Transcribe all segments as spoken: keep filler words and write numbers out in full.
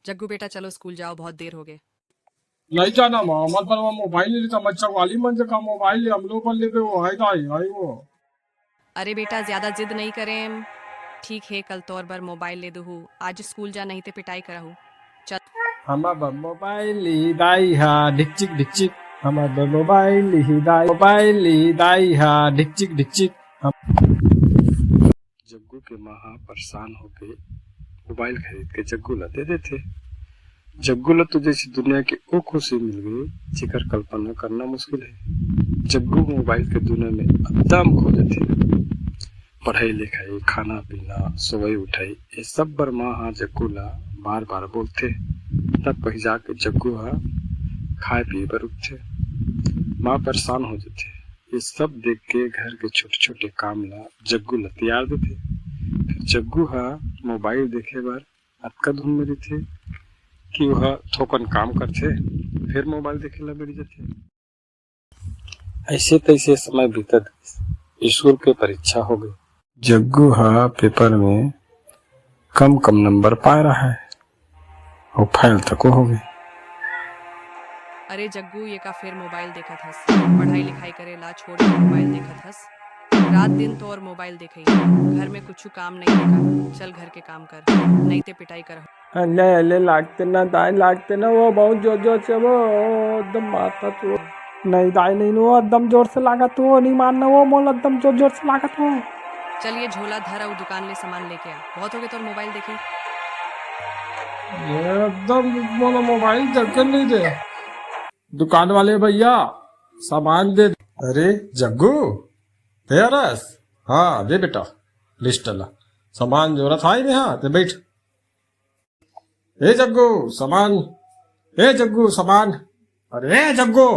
जग्गू बेटा, चलो स्कूल जाओ, बहुत देर हो गए। नहीं जाना माँ, हमर पर वो मोबाइल नहीं लेता, मच्छर वाली मन से का मोबाइल ले, हम लोग पर लेबे वो, हाय दाई, हाय वो। अरे बेटा, ज्यादा जिद नहीं करें। ठीक है, कल तोर बर मोबाइल ले दूहू, आज स्कूल जा, नहीं ते पिटाई करहू। चल। हमर बर मोबाइल ली दाई हा, ढिकचिक ढिकचिक। हमर बर मोबाइल ली दाई, मोबाइल ली दाई हा, ढिकचिक ढिकचिक। हम जग्गू के माँ ह परेशान होके मोबाइल खरीद के जग्गू ला दे देथे। जग्गू ला तो जैसे दुनिया के ओ खुशी मिल गई, जेकर कल्पना करना मुश्किल है। जग्गू मोबाइल के दुनिया में एकदम खो जाथे। पढ़ाई लिखाई, खाना पीना, सोवई उठई, ये सब बर माँ ह जग्गू ला बार बार बोलथे। तब कहीं जाके जग्गू ह खाए पिए बर उठथे। माँ परेशान हो जाथे। ये सब देख के घर के छोटे छोटे काम ला जग्गू ला तियार देथे। फिर जग्गू ह मोबाइल देखे बर अतका धुन में रहिथे कि वह थोकन काम करथे, फिर मोबाइल देखे ला बैठ जाथे। ऐसे तैसे समय बीतत गइस। स्कूल के परीक्षा हो गई। जग्गू ह पेपर में कम कम नंबर पाए रहा है, वो फेल तको हो गए। अरे जग्गू, ये का फेर मोबाइल देखत हस? पढ़ाई लिखाई करे ला छोड़ के मोबाइल देखत हस। रात दिन तो और मोबाइल देखई, घर में कुछ काम नहीं है का? चल घर के काम कर, नहीं ते पिटाई कर। अले अले लागते ना दाई, लागते ना वो बहुत जोर जोर से वो एकदम मारता तू। नहीं दाई नहीं, वो एकदम जोर से लागत हो, नहीं मारना वो मोल एकदम जोर जोर से लागत हो। चल ये झोला धर अउ दुकान ले सामान लेके आ, बहुत हो गए तोर मोबाइल देखी। एकदम मोला मोबाइल देखे नहीं दे। दुकान वाले भैया, सामान दे। अरे जग्गू, दे रस। हाँ दे बेटा, लिस्ट ला। सामान जरूरत है नहीं, हाँ ते बैठ। ए जग्गू सामान, ए जग्गू सामान। अरे ए जग्गू,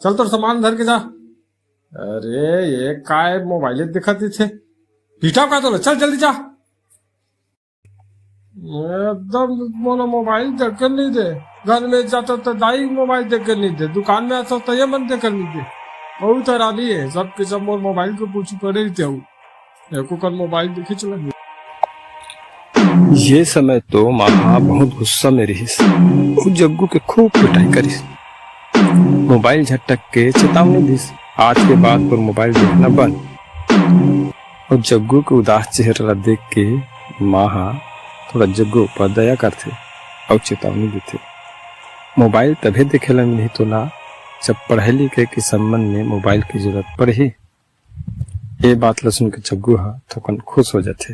चल तोर सामान धर के जा। अरे ये काय मोबाइल दिखत थे, पीटा का तो, चल जल्दी जा। एकदम मोला मोबाइल देखे नहीं दे। घर में जाता तो दाई मोबाइल देखे नहीं दे, दुकान में आता तो ये मन देखे नहीं दे। बहुत हरामी है, सबके सब मोर मोबाइल को पूछू पड़े ही थे। एको कन मोबाइल देखे चला गया। ये समय तो माँ बहुत गुस्सा में रहिस। वो जग्गू के खूब पिटाई करिस। मोबाइल झटक के चेतावनी दिस, आज के बाद तोर मोबाइल देखना बंद। और जग्गू के उदास चेहरा ला देख के माँ हा थोड़ा जग्गू ऊपर दया करथे और चेतावनी देथे, मोबाइल तभे देखे ला मिलही तोला, जब पढ़ाई लिखाई के संबंध में मोबाइल की जरूरत पड़ही। ये बात ला सुन के जग्गू हा थोकन खुश हो जाथे।